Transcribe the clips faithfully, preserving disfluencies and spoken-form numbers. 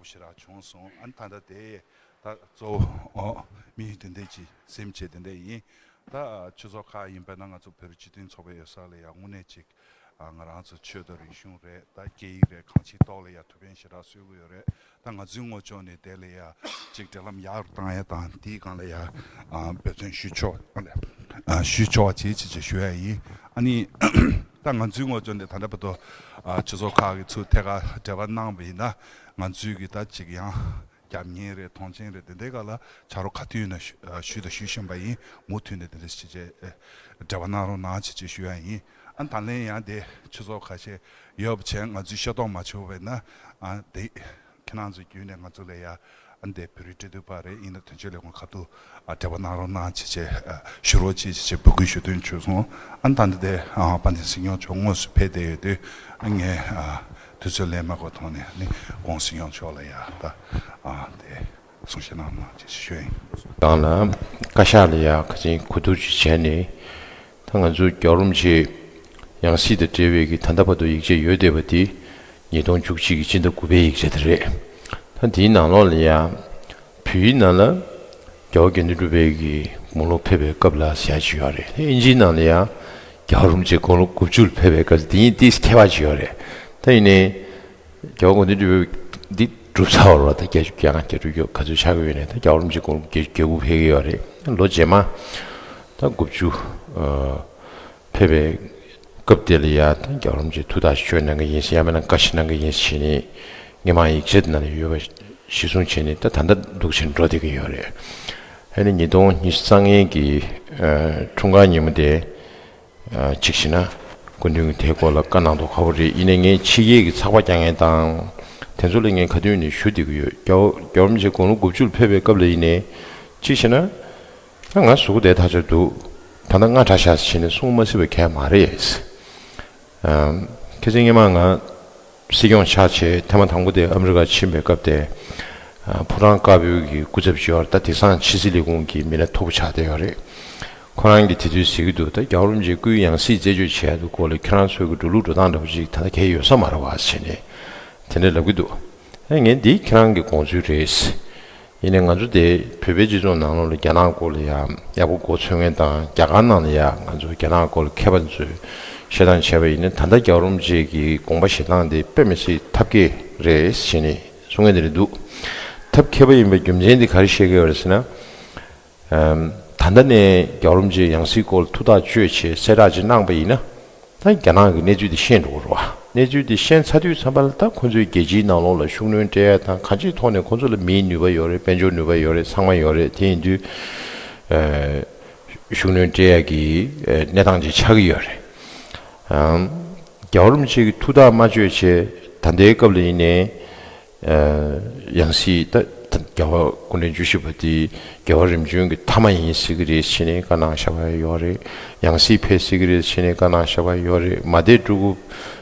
པོ་ཞེ་དྲག་བྱུང་སོང་། ཨ་ནི་ད་ལྟ་དེ་ད་གཙོ་བོ་དམིགས་ཡུལ་དེ་འདྲ་ཅིག་སེམས་བྱེད་དེ་འདྲ་ཡིན། ད་ཆོས་ཚོགས་ཁག་ཡིན་པ་ན་ང་ཚོ་བོད་རིགས་སྤྱི་མཐུན་ཚོགས་པའི་འོད་གསལ་ལ་ཡང་དངོས་གནས་ཅིག་ང་རང་ཚོ་ཆོས་དང་རིག་གཞུང་རེད། ད་སྐད་ཡིག་རེད། གང་ཅིའི་ཐོག་ལ་ཡང་ཐུགས་ཕན་ཞེ་དྲག་གསོས་ཀྱི་ཡོད་རེད། ད་ང་ཚོའི་ངོས་ཕྱོགས་ནས་དེ་ལ་ཡང་ཅིག་འབྲེལ་ལམ་ཡག་རུ་བཏང་ཡ་དང་དེའི་སྒང་ལ་ཡང་འབད་བརྩོན་ཞུ་ཆོག་ཞུ་ཆོག་པ་བྱེད་ཅེས་ཅིག་ཞུ་ཡ་ཡིན། ཨ་ནི། ད་ང་ཚོའི་ངོས་ཕྱོགས་ནས་ད་ལྟ་བར་དུ་ཨ་སྤྱི་ཚོགས་ཁག་གི་ཚུར་ཐད་ཀར་འབྲེལ་བ་གནང་བ་ཡིན་ན། ང་ཚོའི་གི་ད་ཅིག་ཡང་རྒྱབ་གཉེར་རེད། མཐོང་ཆེན་རེད། དེ་འདྲའི་སྒང་ལ་ཕྱག་རོགས་ག་དུས་ཡིན་ན་ཞུ་ཨ་ཞུས་དང་ཞུ་བཞིན་པ་ཡིན། མུ་མཐུད་ནས་དེ་འདྲ་ཞིག་བྱས་ཨ་འབྲེལ་བ་གནང་རོགས་གནང་ཞེས་ཞུ་ཡ་ཡིན། ཨ་ད་ལན་ཡང་དེ་སྤྱི་ཚོགས་ཁ་ཤས་ཡོད་པ་བྱས་ང་ཚོས་ཤེས་རྟོགས་མ་བྱུང་བས་ན། ཨ་དེ་ཁྱེད་རང་ཚོའི་བརྒྱུད་ནས་ང་ཚོ་ལ་ཡ། ཨ་འདས་བོད་རིགས་འབྲེལ་མཐུད་པ་རེད། ཡིན་ན་དོན་གཅོད་ལས་ཁུངས་ཁ་ཐུག་ཨ་འབྲེལ་བ་གནང་རོགས་གནང་བྱེད་ཆེད་ཨ་ཞུ་རོགས་བྱེད་ཅེས་འབོད་སྐུལ་ཞུ་འདུན་བྱུང་སོང་། ཨ་ད་ལྟ་དེ་ཨ་དཔལ་ལྡན་སྲིད་སྐྱོང་མཆོག་དངོས་སུ་ཕེབས་བསྡད་ཡོད་དུས། ཨ་ངས་ཨ་དུས་ཚོད་ལེན་མ་དགོས་ཐོག་ནས་ནི་ྋགོང་སྲིད་སྐྱོང་མཆོག་ལ་ཡ་ད་ཨ་དེ་གསུང་བཤད་གནང་གནང་བྱེད་ཅེས་ཞུ་ཡ་ཡིན། གང་ལ་བཀའ་ཤག་ལ་ཡ་ཁ་ཆེན་གོ་བསྡུར་ཅིག་བྱས་ནས། ད་ང་ཚོ་རྒྱལ་བ་རིན་པོ་ཆེ་ཡང་སྲིད་དང་འབྲེལ་བའི་གི་ད་ལྟ་བར་དུ་ཡིག་ཆ་ཡོད་བསྡད་པ་དེ་ཉིས་སྟོང་བཅུ་གཅིག་གི་སྤྱི་ཟླ་དགུ་པའི་ཡིག་ཆ་དེ་རེད། ད་དེའི་ནང་ལོགས་ལ་ཡང་བོད་ཡིག་ནང་ལ་རྒྱལ་བ་དགེ་འདུན་གྲུབ་པའི་གི་དགུང་ལོ་ཕེབས་པའི་སྐབས་ལ་ཟེར་ཡ་ཅིག་ཡོད་རེད། དེ་ཨིན་ཇིའི་ནང་ལ་ཡང་རྒྱལ་བ་རིན་པོ་ཆེ་དགུང་ལོ་དགུ་བཅུ་ལ་ཕེབས་པའི་སྐབས་དེ་གཉིས་ཏིས་ཁྱད་པར་ཅིག་ཡོད་རེད། ད་ཡིན་ནའི། རྒྱལ་བ་དགེ་འདུན་གྲུབ་པའི་འདི་གྲུབ་ཚར་བ་རེད། ད་བརྒྱད་ཅུ་གྱ་ལྔ་གྱ་དྲུག་གྱ་ག་ཚོད་ཆགས་ཀྱི་ཡོད་ནའི་ད་རྒྱལ་བ་རིན་པོ་ཆེ་དགུང་ལོ་བརྒྱད་ཅུ་གྱ་དགུ་ཕེབས་ཀྱི་ཡོད་རེད། ལོ་རྗེས་མ་ད་དགུ་བཅུ་ཨ་ཕེབས་པའི་སྐབས་དེ་ལ་ཡ་ད་རྒྱལ་བ་རིན་པོ་ཆེ་ཐུགས་ཐག་གཅོད་གནང་གི་ཡིན་ཟེར། ཡང་མིན་ན་བཀའ་ཞིག་གནང་གི་ཡིན་ཟེར་བྱས་ནས་སྔོན་མ་ཡིག་ཆ་དེ་ནང་ལ་ཡོད་པ་གཞིར་བཟུང་བྱས་ནས་ད་ད་ལྟ་འདུག་བྱས་ནས་འགྲོ་བསྡད་ཀྱི་ཡོད་རེད། ཨ་ནི་ཉིས་སྟོང་ཉི་ཤུ་རྩ་ལྔའི་གི་ཨ་འཁྲུངས་སྐར་ཉིན་མོ་དེ། ཨ་གཅིག་བྱས་ན་སྐུ་མདུན་གྱི་དེའི་སྐོར་ལ་བཀའ་གནང་མདོག་ཁ་པོ་རེད། ཡིན་ནའི་ངས་ཕྱི་རྒྱལ་གྱི་ཚགས་པར་རྒྱག་མཁན་དང་དེ་ཚོ་ལ་ངས་ག་དུས་ནས་ཞུ་བསྡད་ཀྱི་ཡོད། རྒྱལ་བ་རྒྱལ་བ་རིན་པོ་ཆེ་དགུང་ལོ་དགུ་བཅུ་ལ་ཕེབས་པའི་སྐབས་ལ་ཡིན་ནའི་གཅིག་བྱས་ན། ཨ་ང་གཟུགས་པོ་བདེ་ཐག་ཆོད་འདུག་ད་ལྟ་སྔ་དྲགས་ཤག་ཟེར་བྱས་ནས་གསུང་མ་སྲིད་པ་གང་ཡང་མ་རེད། ཨ་ཁ་སང་སྔོན་མ་ང་སྲིད་སྐྱོང་ཆགས་བྱས་ཐེངས་མ་དང་པོ་དེ་ཨ་མི་རི་ཀ་ཕྱིན་པའི་སྐབས་དེ། ཨ་ཕོ་བྲང་དཀར་པོའི་གི་སྐུ་ཚབ་ཅིག་ཡོད་རེད། ད་དེང་སང་ཕྱི་སྲིད་ལས་ཁུངས་ཀྱི་མི་སྣ་མཐོ་པོ་ཆགས་བསྡད་ཡོད་རེད། ཁོ་རང་གིས་དེ་དུས་ཟེར་གྱི་འདུག་ད་རྒྱལ་བ་རིན་པོ་ཆེ་སྐུའི་ཡང་སྲིད་རྩད་གཅོད་བྱེད་ཡ་དེ་སྐོར་ལ་ཁྱེད་རང་ཚོའི་གི་འགྲོ་ལུགས་འགྲོ་སྟངས་འདྲ་པོ་ཅིག་ད་ལྟ་གང་ཡང་ཡོད་ས་མ་རེད་བ་ཟེར་ནས་དེ་འདྲ་ལབ་ཀྱི་འདུག་ཨ་ངས་འདི་ཁྱེད་རང་གི་དགོངས་ཚུལ་རེད། ཡིན་ནའི་ང་ཚོ་དེ་བོད་པའི་སྤྱི་ཚོགས་ནང་ལོགས་ལ་རྒྱ་ནག་སྐོར་ལ་ཡང་ཡག་པོ་མགོ་འཚོས་མཁན་དང་རྒྱ་གར་ནང་ལ་ཡང་ང་ཚོ་རྒྱ་ནག་སྐོར་ལ་མཁས་པ་ཚོས་བཤད་སྟངས་བྱས་པ་ཡིན་ན་ད་ལྟ་རྒྱལ་བ་རིན་པོ་ཆེ་གི་དགོངས་པ་བཞེས་སྟངས་དེ་དཔེ་མི་སྲིད་ཐབས་མཁས་རེད་ཟེར་ནས་གསུང་མཁན་དེ་འདྲ་འདུག་ཐབས་མཁས་པ་ཡིན་པའི་རྒྱུ་མཚན་དེ་ག་རེ་བཤད་ཀྱི་ཡོད་རེད་ཟེར་ན། ཨམ། ད་ལྟ་ནས་རྒྱལ་བ་རིན་པོ་ཆེ་ཡང་སྲིད་སྐོར་ལ་ཐུགས་ཐག་གཅོད་བྱས་གསལ་བསྒྲགས་ཅིག་གནང་པ་ཡིན་ན། ད་རྒྱ་ནག་གི་གནས་ཚུལ་དེ་ཤེས་འགྲོ་གི་རེད་བ། གནས་ཚུལ་དེ་ཤེས་ཚར་དུས་ཙམ་པ་ལ་ད་ཁོ་ཚོའི་རྒྱལ་སྤྱིའི་ནང་ལོགས་ལ་ཤུགས་སྣོན་སྤྲད་ཡ་དང་གང་ཅིའི་ཐོག་ནས་ཁོ་ཚོ་ལ་མིའི་ནུས་པ་ཡོད་རེད། དཔལ་འབྱོར་ནུས་པ་ཡོད་རེད། ཚང་མ་ཡོད་རེད། དེ་ཡིན་དུས་ཨ་ཤུགས་སྣོན་སྤྲད་ཡ་གི་ཨ་གནས་སྟངས་ཅིག་ཆགས་ཀྱི་ཡོད་རེད། ཨམ། རྒྱལ་བ་རིན་པོ་ཆེ་གི་ཐུགས་ཐག་མ་གཅོད་བྱས་ད་ལྟའི་སྐབས་ལ་ཡིན་ནའི། ཨ་ཡང་སྲིད་ད་ད་རྒྱལ་བ་སྐུ་ཕྲེང་བཅུ་བཞི་པ་དེ་རྒྱལ་བ་རིམ་བྱོན་གྱི་ཐ་མ་ཡིན་སྲིད་ཀྱི་རེད་ཟེར་ནས་བཀའ་གནང་བཞག་པ་ཡོད་རེད། ཡང་སྲིད་ཕེབས་སྲིད་ཀྱི་རེད་ཟེར་ནས་བཀའ་གནང་བཞག་པ་ཡོད་རེད། མ་བསྡད་སྤྲུལ་སྐུ་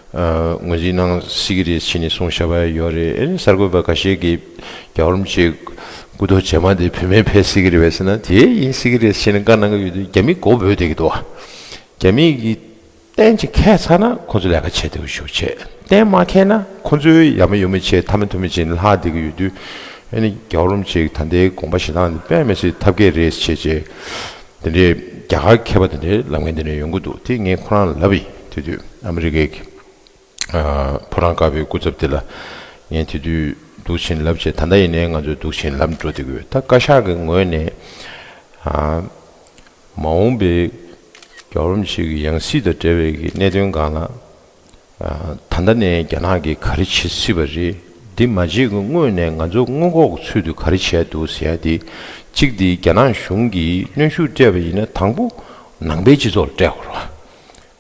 ཨ་ངོས་འཛིན་གནང་སྲིད་ཀྱི་རེད་ཟེར་ནས་གསུངས་བཞག་པ་ཡོད་རེད། ཨེ་གསར་འགོད་པ་འགའ་ཤས་ཀྱིས་རྒྱལ་བ་རིན་པོ་ཆེ་སྐུ་ཐོག་རྗེས་མ་དེ་བུད་མེད་ཕེབས་སྲིད་ཀྱི་རེད་པས་ཟེར་ན་དེ་ཡིན་སྲིད་ཀྱི་རེད་ཟེར་ནས་བཀའ་གནང་གི་ཡོད་དུས་རྒྱ་མི་མགོ་འབོད་བསྡད་ཀྱི་འདུག་རྒྱ་མི་གི་གཏན་གཅིག་ཁས་ཚར་ན་ཁོ་ཚོ་ལས་ཀ་བྱེད་ཐུབ་ཤུགས་ཆེ། གཏན་མ་ཁེལ་ན་ཁོ་ཚོའི་ཡ་མ་ཡོ་མ་བྱེད་ཐ་མ་ཐུ་མ་བྱེད་ནས་ལྷག་བསྡད་ཀྱི་ཡོད་དུས། ཨ་ནི་རྒྱལ་བ་རིན་པོ་ཆེའི་ད་ལྟའི་དགོངས་པ་བཞེས་སྟངས་འདི་དཔེ་མི་སྲིད་ཐབས་མཁས་རེད་བྱས་རྗེས། དེ་འདྲའི་རྒྱ་གར་མཁས་པ་དེ་འདྲའི་ལབ་མཁན་དེ་འདྲ་ཡོང་གི་འདུག་དེ་ངས་ཁོ་རང་ལ་ལབ་ཡིན། དེ་དུས་ཨ་མི་རི་ཀའི་ཨ་ཕོ་བྲང་དཀར་པོའི་སྐུ་ཚབ་དེ་ལ་ངས་དེ་དུས་འདུག་བྱས་ནས་ལབ་བྱས། ད་ལྟ་ཡིན་ནའི་ང་ཚོས་འདུག་བྱས་ནས་ལབ་འགྲོ་བསྡད་ཀྱི་ཡོད། ད་བཀའ་ཤག་གི་ངོས་ནས་ཨ། མ་འོངས་པའི་རྒྱལ་བ་རིན་པོ་ཆེ་གི་ཡང་སྲིད་དང་འབྲེལ་བའི་གི་གནད་དོན་སྒང་ལ། ཨ་ད་ལྟ་ནས་རྒྱ་ནག་གིས་ག་རེ་བྱེད་སྲིད་པ་རེད། འདི་མ་བྱེད་ཀྱི་སྔོན་ནས་ང་ཚོ་སྔོན་འགོག་གི་ཚུལ་དུ་ག་རེ་བྱས་འདུག་ཟེར་ཡ་དེ། གཅིག་དེ་རྒྱ་ནག་གཞུང་གིས་གནོན་ཤུགས་སྤྲད་པ་ཡིན་ན་དང་པོ་ནང་པའི་སྤྱི་ཚོགས་ལ་སྤྲད་དགོས་རེད་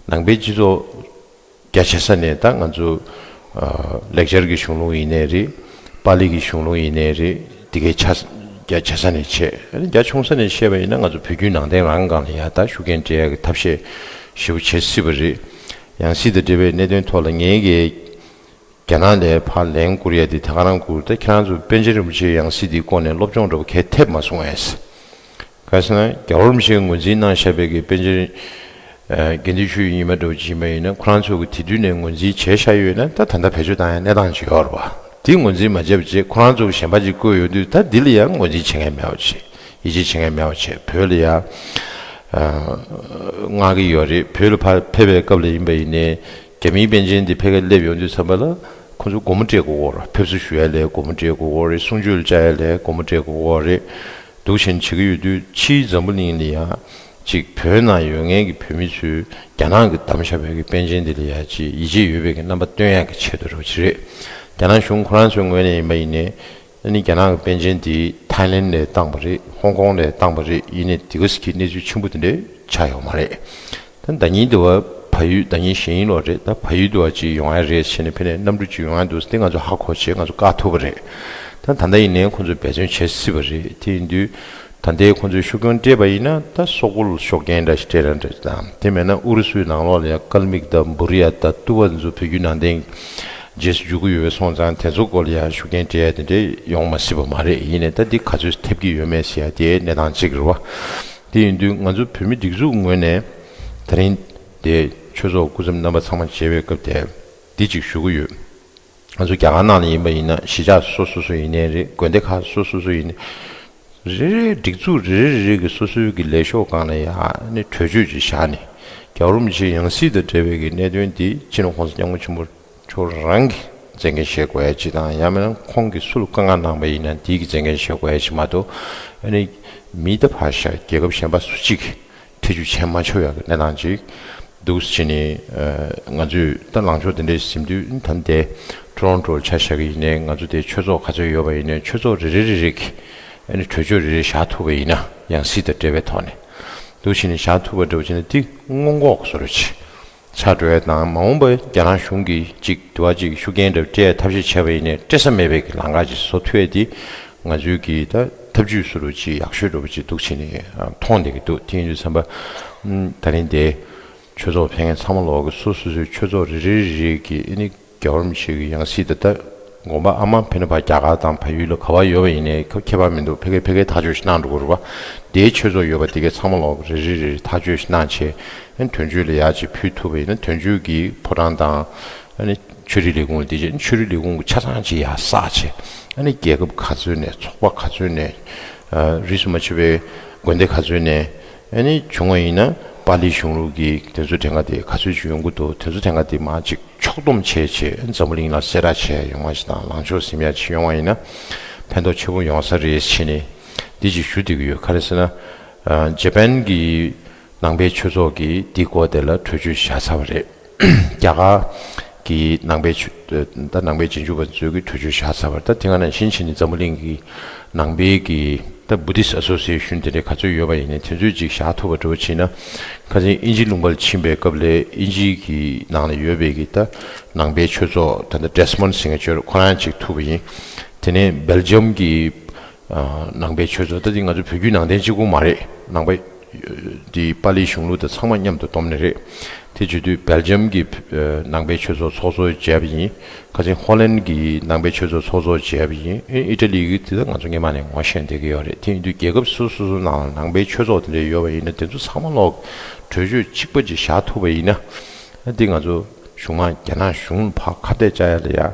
བ། ནང་པའི་སྤྱི་ཚོགས་རྒྱ་ཆེ་ས་ནས་ད་ང་ཚོ་ཨ་ལེགས་སྦྱར་གྱི་གཞུང་ལུགས་ཡིན་ནའི་རེད། པཱ་ལི་གི་གཞུང་ལུགས་ཡིན་ནའི་རེད། འདི་གའི་ཆ་རྒྱ་ཆེ་ས་ནས་བྱས། རྒྱ་ཆུང་ས་ནས་བཤད་པ་ཡིན་ན་ང་ཚོ་བོད་བརྒྱུད་ནང་བསྟན་རང་སྒང་ལ་ཡ་ད་ཤུགས་རྐྱེན་སྤྲད་ཡག་གི་ཐབས་ཤེས་ཞེ་པོ་བྱེད་སྲིད་པ་རེད། ཡང་སྲིད་དང་འབྲེལ་བའི་གནད་དོན་ཐོག་ལ་ངེད་ཀྱིས་རྒྱ་ནག་ལ་ཕར་ལན་བསྐུར་ཡ་དེ་ད་ག་རང་བསྐུར། ད་ཁྱེད་རང་ཚོ་པཎ་ཆེན་རིན་པོ་ཆེའི་ཡང་སྲིད་འདིའི་སྐོར་ནས་སློབ་སྦྱོང་འདྲ་པོ་གང་ཐེབས་མ་སོང་ངས། ག་རེ་ཟེར་ན་རྒྱལ་བ་རིན་པོ་ཆེས་ངོས་འཛིན་གནང་བཞག་པའི་གི་པཎ་ཆེན་ཨ་དགེ་འདུན་ཆོས་ཀྱི་ཉི་མ་འདྲ་བོ་ཅིག་ཡིན་པ་ཡིན་ན། ཁོ་རང་ཚོ་གི་དེ་དུས་ནས་ངོས་འཛིན་བྱས་བཞག་ཡོད་ན་ད་ད་ལྟ་བེད་སྤྱོད་བཏང་ཡ་གནས་སྟངས་ཅིག་ཡོད་རེད་བ། དེ་ངོས་འཛིན་མ་བྱས་པ་བྱས། ཁོ་རང་ཚོ་གཞན་པ་ཅིག་བསྐོས་ཡོང་དུས། ད་འདི་ལ་ཡང་ངོས་འཛིན་བྱེད་མཁན་མེད་པ་བྱས། ཡིད་ཆེས་བྱེད་མཁན་མེད་པ་བྱས། བོད་ལ་ཡང་མངགས་ཀྱི་ཡོད་རེད། བོད་ལ་ཕར་ཕེབས་པའི་སྐབས་ལ་ཡིན་པ་ཡིན་ནའི། རྒྱ་མིའི་པཎ་ཆེན་འདི་ཕ་གིར་སླེབས་ཡོང་དུས་ཙམ་པ་ལ། ཁོ་ཚོ་སྒོར་མོ་སྤྲད་དགོས་ཀྱི་ཡོད་རེད། ཕེབས་བསུ་ཞུ་ཡ་ལ་སྒོར་མོ་སྤྲད་དགོས་ཀྱི་ཡོད་རེད། གསུང་ཆོས་ལ་བཅར་ཡ་ལ་སྒོར་མོ་སྤྲད་དགོས་ཀྱི་ཡོད་རེད། འདུག་བྱས་ནས་བྱེད་ཀྱི་ཡོད་དུས། ཕྱིའི་འཛམ་བུ་གླིང་ལ་ཡང་ཅིག་བོད་ནང་ཡོད་མཁན་གྱི་བོད་མི་ཚོས་རྒྱ་ནག་གིས་བདམས་བཞག་པའི་གི་པཎ་ཆེན་འདི་ལ་ཡང་ཅིག་ཡིད་ཆེས་ཡོད་པའི་གི་རྣམ་པ་སྟོན་ཡག་གི་ཆེད་དུ་རེད་པ་ཅིག་རེད། རྒྱ་ནག་གཞུང་ཁོ་རང་ཚོའི་ངོས་ནས་ཡིན་པ་ཡིན་ནའི། ཨ་ནི་རྒྱ་ནག་གི་པཎ་ཆེན་འདི་ཐའི་ལེན་ལ་བཏང་བ་རེད། ཧོང་ཀོང་ལ་བཏང་བ་རེད། ཡིན་ནའི་དེ་ག་ཙམ་གྱི་གནས་ཚུལ་ཆེན་པོ་དེ་འདྲ་ཆགས་ཡོད་མ་རེད། ད་ཟླ་ཉིན་དུ་བ་བལ་ཡུལ། ཟླ་ཉིན་གཞེས་ནིང་ལོ་རེད། ད་བལ་ཡུལ་དུ་བ་ཅིག་ཡོང་ཡ་རེད་ཟེར་ནས་ཕེབས་ནས་གནམ་གྲུ་ཅིག་ཡོང་ཡ་འདུག་ཟེར། དེ་ང་ཚོ་ཧ་གོ་བྱས། ང་ཚོ་བཀག་ཐུབ་པ་རེད། ད་ད་ལྟ་ཡིན་ནའི་ཁོང་ཚོས་འབད་བརྩོན་བྱེད་སྲིད་པ་རེད། དེ་ཡིན་དུས་ད་ལྟའི་ཁོང་ཚོས་ཤུགས་རྐྱེན་སྤྲད་པ་ཡིན་ན། ད་སོག་པོ་ལ་ཤུགས་རྐྱེན་འདྲ་ཞིག་སྤྲད་ར་འདྲ་དང་། དེ་མེད་ན་ཨུ་རུ་སུའི་ནང་ལོགས་ལ་ཡང་ཀལ་མིག་དང་བུ་རི་ཡ་དང་ཏུ་བ་ཚོ་བོད་བརྒྱུད་ནང་བསྟན་རྗེས་སུ་འཇུག་གི་ཡོད་པ་སོང་ཙང་། དེ་ཚོ་སྐོར་ལ་ཡང་ཤུགས་རྐྱེན་སྤྲད་ཡ་དེ་འདྲ་ཡོང་མ་སྲིད་པ་མ་རེད། ཡིན་ནའི་ད་འདི་ག་ཚོད་ཐེབས་ཀྱི་ཡོད་མེད་ཟེར་ཡ་དེ་གནས་སྟངས་གཅིག་རེད་པ། དེ་ཡིན་དུས་ང་ཚོ་བོད་མི་སྒྲིག་འཛུགས་ངོས་ནས་ད་རིང་དེ་ཆོས་ཚོགས་སྐུ་ཚབ་རྣམ་པ་ཚང་མ་མཇལ་བའི་སྐབས་དེ་འདི་གཅིག་ཞུ་གི་ཡོད། ང་ཚོ་རྒྱ་གར་ནང་ལ་ཡིན་པ་ཡིན་ན། གཞིས་ཆགས་སོ་སོ་སོ་ཡིན་ནའི་རེད། དགོན་སྡེ་ཁག་སོ་སོ་སོ་ཡིན་ནའི་རེད། རེ་རེ་སྒྲིག་འཛུགས་རེ་རེ་རེ་རེ་གི་སོ་སོའི་གི་ལས་ཤོག་སྒང་ལ་ཡ་ནི་གྲོས་ཆོད་ཅིག་བཞག་ནས། རྒྱལ་བ་རིན་པོ་ཆེའི་ཡང་སྲིད་དང་འབྲེལ་བའི་གི་གནད་དོན་འདི་སྤྱི་ནོར་༸གོང་ས་༸སྐྱབས་མགོན་ཆེན་པོ་མཆོག་རང་གིས་མཛད་འགན་བཞེས་དགོས་ཡ་ཅིག་དང་། ཡང་མིན་ན་ཁོང་གིས་སུ་ལ་དཀའ་ངལ་གནང་པ་ཡིན་ན་དེའི་གི་མཛད་འགན་བཞེས་དགོས་ཡ་ཅིག་མ་གཏོགས། ཨ་ནི་མི་ད་ཕར་བཞག་རྒྱལ་ཁབ་གཞན་པ་སུ་གཅིག་གིས་ཐེ་ཇུས་བྱེད་མ་ཆོག་ཡག་གི་གནས་སྟངས་ཅིག་འདུག་ཟེར་ནས། ཨ། ང་ཚོས་ད་ལངས་ཕྱོགས་དེ་འདྲ་ཟིན་དུས། ད་ལྟའི་ཊོ་རོན་ཊོ་ལ་ཆ་བཞག་གི་ཡིན་ནའི། ང་ཚོ་དེ་ཆོས་ཚོགས་ག་ཚོད་ཡོད་པ་ཡིན་ནའི། ཆོས་ཚོགས་རེ་རེ་རེ་རེ་གིས་ཨ་ནི་གྲོས་ཆོད་རེ་རེ་བཞག་ཐུབ་པ་ཡིན་ན། ཡང་སྲིད་དང་འབྲེལ་བའི་ཐོག་ནས་འདུག་བྱས་ནས་བཞག་ཐུབ་པ་འདྲ་བོ་བྱས་ན། དེ་སྔོན་འགོག་བཟོ་འདྲ་ཅིག་ཆགས་འགྲོ་ཡ་དང་། མ་འོངས་པར་རྒྱ་ནག་གཞུང་གིས་ཅིག་དུ་བ་ཅིག་ཤུགས་རྐྱེན་འདྲ་སྤྲད་ཐབས་ཤེས་བྱས་པ་ཡིན་ནའི། སྤྲད་ས་མེད་པའི་གི་ལམ་ཁ་ཅིག་བཟོ་ཐུབ་ཡ་དེ་ང་ཚོའི་གི་ད་ཐབས་ཇུས་བཟོ་འདྲ་ཅིག་ཡག་ཤོས་འདྲ་བོ་ཅིག་འདུག་བྱས་ནས་མཐོང་བསྡད་ཀྱི་འདུག་དེ་ཡིན་དུས་ཙམ་པ། ཨ། ད་རིང་དེ་ཆོས་ཚོགས་ཕེབས་མཁན་ཚང་མ་ལོག་གི་སོ་སོ་སོའི་ཆོས་ཚོགས་རེ་རེ་རེ་རེ་གིས་ཨ་ནི་རྒྱལ་བ་རིན་པོ་ཆེ་གི་ཡང་སྲིད་དེ། ད་དགོངས་པ་ཨ་མ་ཕེབས་ན་ཕར་རྒྱ་གར་དང་བལ་ཡུལ་ལ་ག་པར་ཡོད་པ་ཡིན་ནའི་ཁ་ཁྱད་པར་མི་འདུག་ཕ་གིར་ཕ་གིར་ཐག་གཅོད་ཞིག་གནང་འགྲོ་དགོས་རེད་པ། དེའི་ཆོས་ཚོགས་ཡོད་པ་དེ་གའི་ཚང་མ་ལོག་རེ་རེ་རེ་རེ་ཐག་གཅོད་ཞིག་གནང་བྱས། ཨ་ནི་དོན་གཅོད་ལ་ཡར་ཅིག་ཕུལ་ཐུབ་པ་ཡིན་ན། དོན་གཅོད་ཀྱིས་ཕོ་བྲང་དང་། ཨ་ནི་ཆོས་རིག་ལས་ཁུངས་དེ་བྱས། ཆོས་རིག་ལས་ཁུངས་ཀྱིས་ཆ་ཚང་ཅིག་ཡར་བསགས་བྱས། ཨ་ནི་རྒྱལ་ཁབ་ག་ཚོད་ནས། ཚོགས་པ་ག་ཚོད་ནས། ཨ། རིས་སུ་མ་ཆད་པའི་དགོན་སྡེ་ག་ཚོད་ནས། ཨ་ནི་བྱུང་བ་ཡིན་ན་པཱ་ལིའི་གཞུང་ལུགས་ཀྱི་དེ་ཚོ་གྲངས་ཀ་དེ་ག་ཚོད་ཅིག་ཡོང་གི་འདུག་དེ་ཚོ་གྲངས་ཀ་དེ་མར་ཅིག་ཕྱོགས་བསྡོམས་བྱས་བྱས། འཛམ་བུ་གླིང་ལ་གསལ་བསྒྲགས་བྱས་ཡོང་བ་ཞིག་དང་། ལངས་ཕྱོགས་ཟིན་ཡ་ཅིག་ཡོང་བ་ཡིན་ན་ཕན་ཐོགས་ཆེན་པོ་ཡོང་ས་རེད་ཟེར་ནས་འདི་ཅིག་ཞུ་བསྡད་ཀྱི་ཡོད། ག་རེ་ཟེར་ན། ཨ། ཇ་པན་གྱི་ནང་པའི་ཆོས་ཚོགས་ཀྱིས་འདི་སྐོར་དེ་ལ་གྲོས་ཆོད་བཞག་ཚར་བ་རེད། རྒྱ་གར་གྱི་ནང་པའི་ཆོས། ད་ནང་པའི་རྗེས་འཇུག་པ་ཚོས་ཀྱི་གྲོས་ཆོད་བཞག་ཚར་བ་རེད། ད་དེ་ག་ནང་བཞིན་བྱས་ནས་འཛམ་བུ་གླིང་གི་ནང་པའི་གི་ད་Buddhist Association དེ་འདྲའི་ག་ཚོད་ཡོད་པ་ཡིན་ནའི་དེ་ཚོས་ཅིག་བཞག་ཐུབ་པ་འདྲ་བོ་བྱས་ན། ཁ་སང་དབྱིན་ཇི་ལུང་པར་ཕྱིན་པའི་སྐབས་ལ་དབྱིན་ཇི་གི་ནང་ལ་ཡོད་པའི་གི་ད་ནང་པའི་ཆོས་ཚོགས། ད་ལྟ་Desmond ཟེར་མཁན་ཅིག་ཡོད་རེད། ཁོ་རང་ཅིག་ཐུག་པ་ཡིན། དེ་ནས་སྦེལ་ཇམ་གྱི་ཨ། ནང་པའི་ཆོས་ཚོགས། ད་དེ་ང་ཚོ་བོད་བརྒྱུད་ནང་བསྟན་གཅིག་པུ་མ་རེད། ནང་པ་དེ་པཱ་ལིའི་གཞུང་ལུགས་དང་ཚང་མ་མཉམ་དུ་བསྡོམས་ནས་རེད། དེ་བྱེད་དུས་སྦེལ་ཇམ་གྱི་ཨ། ནང་པའི་ཆོས་ཚོགས་ཚོགས་གཙོ་བྱས་པ་ཡིན། ཁ་སང་ཧོ་ལན་གྱི་ནང་པའི་ཆོས་ཚོགས་ཚོགས་གཙོ་བྱས་པ་ཡིན། ཨི་ཊ་ལི་གི་དེ་ད་ང་ཚོ་སྔོན་མ་ནས་ངོ་ཤེས་བསྡད་ཀྱི་ཡོད་རེད། དེ་ཡིན་དུས་རྒྱལ་ཁབ་སོ་སོ་སོ་ནང་ལ་ནང་པའི་ཆོས་ཚོགས་དེ་འདྲ་ཡོད་པ་ཡིན་ན། དེ་ཚོ་ཚང་མ་ལོག་གྲོས་ཆོད་གཅིག་པ་ཅིག་བཞག་ཐུབ་པ་ཡིན་ན། ཨ། དེ་ང་ཚོ་གཞུང་མང་རྒྱ་ནག་གཞུང་ལ་ཕར་ཁ་གཏད་བཅག་ཡ་ལ་ཡ་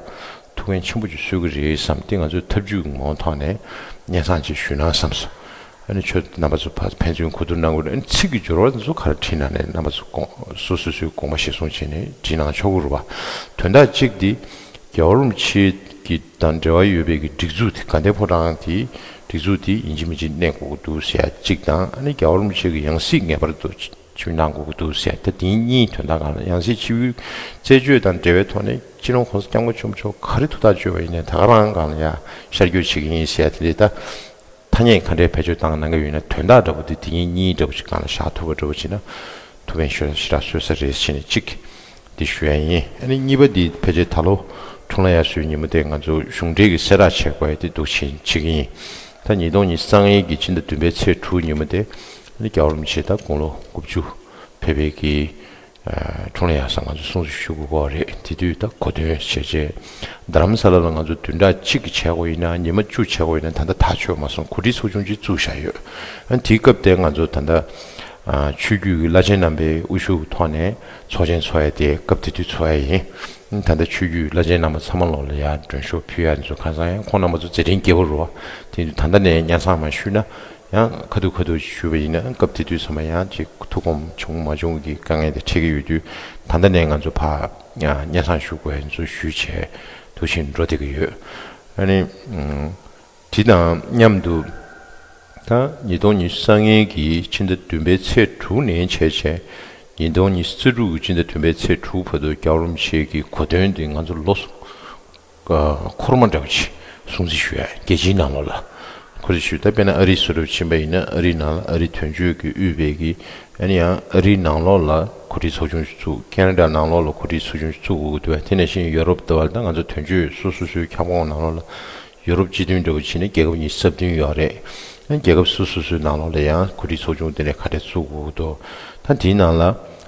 ཐུགས་འགན་ཆེན་པོ་ཅིག་གསོས་ཀྱི་རེད་བསམ། དེ་ང་ཚོས་ཐབས་ཇུས་ངོ་ཐོག་ནས་སྙན་སེང་ཅིག་ཞུས་ན་བསམ་སོང་། ཨ་ནི་ཁྱོད་རྣམ་པ་ཚོ་ཕར་ཕན་ཚུན་གོ་བསྡུར་གནང་དགོས་རེད། ཨ་ནི་ཚིག་གི་སྦྱོར་བ་འདི་ཚོ་ག་རེ་བྲིས་ན་ནས་རྣམ་པ་ཚོ་དགོངས། སོ་སོ་སོའི་དགོངས་པ་གཞིར་བཟུང་བྱས་ནས་བྲིས་གནང་ཆོག་གི་རེད་པ། དོན་དག་གཅིག་འདི་རྒྱལ་བ་རིན་པོ་ཆེ་གི་དང་འབྲེལ་བ་ཡོད་པའི་གི་སྒྲིག་འཛུགས་དེ། དགའ་ལྡན་ཕོ་བྲང་དེའི་སྒྲིག་འཛུགས་དེ་ཡིན་གཅིག་མིན་གཅིག་གནས་དགོས་ཀྱི་འདུག་ཟེར་ཡ་གཅིག་དང་། ཨ་ནི་རྒྱལ་བ་རིན་པོ་ཆེ་གི་ཡང་སྲིད་ངེས་པར་དུ་ཆིབས་གནང་དགོས་ཀྱི་འདུག་ཟེར། ད་དེ་གཉིས་དོན་དག་སྒང་ལ། ཡང་སྲིད་ཆིབས་བསྒྱུར་རྩད་གཅོད་དང་འབྲེལ་བའི་ཐོག་ནས་སྤྱི་ནོར་༸གོང་ས་༸སྐྱབས་མགོན་ཆེན་པོ་མཆོག་ག་རེ་ཐུགས་ཐག་གཅོད་པ་ཡིན་ནའི་ད་ག་རང་སྒང་ལ་ཡ་ཤར་བསྐྱོད་བྱེད་ཀྱི་ཡིན་ཟེར་ཡ་དེ་རེད། ད་ཐ་སྙད་ག་འདྲའི་བེད་སྤྱོད་བཏང་གནང་གི་ཡོད་ན། དོན་དག་འདྲ་པོ་དེ་དེ་གཉིས་གཉིས་འདྲ་པོ་ཞིག་སྒང་ལ་བཞག་ཐུབ་པ་འདྲ་པོ་བྱས་ན་ཐུགས་ཕན་ཞེ་དྲག་གསོས་ས་རེད་ཟེར་ནས་གཅིག་འདི་ཞུ་ཡ་ཡིན། ཨ་ནི་གཉིས་པ་འདི་ཕལ་ཆེར་ད་ལོ་འཁྲུངས་ལྷ་དབྱར་གསོལ་ཉིན་མོ་དེ་ང་ཚོ་གཞུང་འབྲེལ་གྱི་གསལ་བསྒྲགས་བྱེད་དགོས་ཡ་དེ་འདུག་བྱེད་བྱེད་ཀྱི་ཡིན། ད་ཉིས་སྟོང་ཉི་ཤུ་རྩ་ལྔའི་གི་སྤྱི་ཟླ་བདུན་པའི་ཚེས་དྲུག་ཉིན་མོ་དེ་ཨ་ནི་རྒྱལ་བ་རིན་པོ་ཆེ་ད་དགུང་ལོ་དགུ་བཅུ་ཕེབས་པའི་གི་ཨ། འཁྲུངས་ལྷ་དབྱར་གསོལ་ང་ཚོ་སྲུང་བརྩི་ཞུ་དགོས་ཀྱི་རེད། དེ་དུས་ད་གོ་སྟོན་བྱས་རྗེས་རྡ་རམ་ས་ལ་ལ་ང་ཚོ་བདུན་ཕྲག་གཅིག་གི་བྱེད་སྒོ་ཡིན་ན། ཉི་མ་བཅུ་བྱེད་སྒོ་ཡིན་ན། ད་ལྟ་ཐག་ཆོད་མ་སོང་། གོ་སྒྲིག་ཚོགས་ཆུང་ཅིག་བཙུགས་བཞག་ཡོད། ཨ། དེའི་སྐབས་དེ་ང་ཚོ་ད་ལྟ་ ཆོས་བརྒྱུད་ཀྱི་བླ་ཆེན་རྣམ་པའི་དབུ་བཞུགས་ཐོག་ནས་ཚོགས་ཆེན་འཚོགས་ཡ་དེ་སྐབས་དེ་དུས་འཚོགས་ཡ་ཡིན། ད་ལྟ་ཆོས་བརྒྱུད་བླ་ཆེན་རྣམ་པ་ཚང་མ་ལོག་ལ་ཡང་མགྲོན་ཤོག་ཕུལ་ཡ་ཚོ་ཁ་སང་ཡང་ཁོང་རྣམ་པ་ཚོ་མཛད་འཕྲིན་རྒྱས་པོ་རུ་བ། དེ་དུས་ད་ལྟ་ནས་སྙན་སེང་མ་ཞུས་ན་ཡང་ཁ་ཐུག་ཁ་ཐུག་ཞུས་པ་ཡིན་ན་སྐབས་དེ་དུས་ཚང་མ་ཡང་ཅིག་ཐུགས་ཁོམ་བྱུང་མ་བྱུང་གི་དཀའ་ངལ་དེ་འཕྲད་ཀྱི་ཡོད་དུས། ད་ལྟ་ནས་ང་ཚོ་ཕར་སྙན་སེང་ཞུ་དགོས་ཡ་ཚོ་ཞུས་བྱས་དུ་ཞིག་འགྲོ་བསྡད་ཀྱི་ཡོད། ཨ་ནི། དེ་དང་མཉམ་དུ། ད་ཉིས་སྟོང་ཉི་ཤུ་རྩ་ལྔའི་གི་ཕྱི་ཟླ་བདུན་པའི་ཚེས་དྲུག་ནས་བྱས་བྱས། ཉིས་སྟོང་ཉི་ཤུ་རྩ་དྲུག་གི་ཕྱི་ཟླ་བདུན་པའི་ཚེས་དྲུག་བར་དུ་རྒྱལ་བ་རིན་པོ་ཆེ་གི་གོ་སྟོན་དེ་ང་ཚོ་ལོ་གསུམ། ཨ། འཁོར་མ་འདྲ་བ་ཅིག་སྲུང་བརྩི་ཞུ་ཡ་རྒྱལ་སྤྱིའི་ནང་ལོགས་ལ། འཁོར་ཞུ་ད་དཔེར་ན་ཨ་རི་སུ་རུབ་ཕྱིན་པ་ཡིན་ན་ཨ་རི་ནང་ལ་ཨ་རི་དོན་གཅོད་ཀྱི་དབུས་པའི་གི། ཨ་ནི་ཡང་ཨ་རིའི་ནང་ལོགས་ལ་གོ་སྒྲིག་ཚོགས་ཆུང་ཞིག་བཙུགས། ཁེ་ན་ཌ་ནང་ལོགས་ལ་གོ་སྒྲིག་ཚོགས་ཆུང་ཞིག་བཙུགས་དགོས་ཀྱི་འདུག་དེ་ནང་བཞིན་ཡོ་རོབ་ལྟ་བུ་ལ་ད་ང་ཚོ་དོན་གཅོད་སོ་སོ་སོའི་ཁྱབ་ཁོངས་ནང་ལོགས་ལ་ཡོ་རོབ་སྤྱི་མཐུན་འདྲ་བོ་བྱས་ནས་རྒྱལ་ཁབ་ཉི་ཤུ་རྩ་བདུན་ཡོད་རེད། རྒྱལ་ཁབ་སོ་སོ་སོའི་ནང་ལོགས་ལ་ཡང་གོ་སྒྲིག་ཚོགས་ཆུང་དེ་འདྲ་ག་འདྲ་བཙུགས་དགོས་ཀྱི་འདུག་ད་དེའི་ནང་ལ་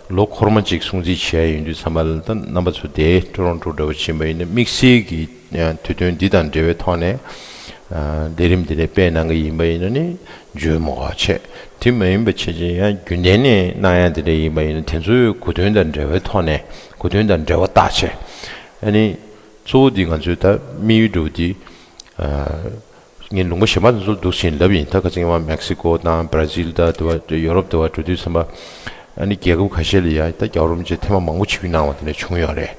ལོ་འཁོར་མ་གཅིག་སྲུང་བརྩི་བྱས་ཡོང་དུས་ཙམ་པ་ལ་ད་རྣམ་པ་ཚོ་དེ་ཊོ་རོན་ཊོ་འདྲ་བོ་ཕྱིན་པ་ཡིན་ན་དམིགས་བསལ་གྱི་དུས་སྟོན་འདི་དང་འབྲེལ་བའི་ཐོག་ནས། ཨ། ལས་རིམ་འདི་འདྲ་སྤེལ་གནང་གི་ཡིན་པ་ཡིན་ན་ནི་འཇོན་མོ་ག་བྱས། དེ་མ་ཡིན་པ་བྱས་ཅིག་ཡང་རྒྱུན་ལྡན་ནས་གནང་ཡ་འདི་འདྲ་ཡིན་པ་ཡིན་ན་དེ་ཚོའི་གོ་དོན་དང་འབྲེལ་བའི་ཐོག་ནས་གོ་དོན་དང་འབྲེལ་བ་བཏགས་བྱས། ཨ་ནི་གཙོ་བོ་འདི་ང་ཚོའི་ད་དམིགས་ཡུལ་འདྲ་བོ་འདི། ཨ། ངས་ལུང་པ་གཞན་པ་དེ་ཚོར་འདུག་བཞིན་ལབ་ཡིན། ད་ཁ་སང་མ་མེག་སི་ཀོ་དང་བྷ་ར་ཛིལ་དང་དེ་བ་ཡོ་རོབ་དེ་བ་འགྲོ་དུས་ཙམ་པ། ཨ་ནི་རྒྱལ་ཁབ་ཁ་ཤས་ལ་ཡང་ད་རྒྱལ་བ་རིན་པོ་ཆེ་ཐེངས་མ་མང་པོ་ཆིབས་བསྒྱུར་གནང་བ་དེ་འདྲ་བྱུང་ཡོད་རེད།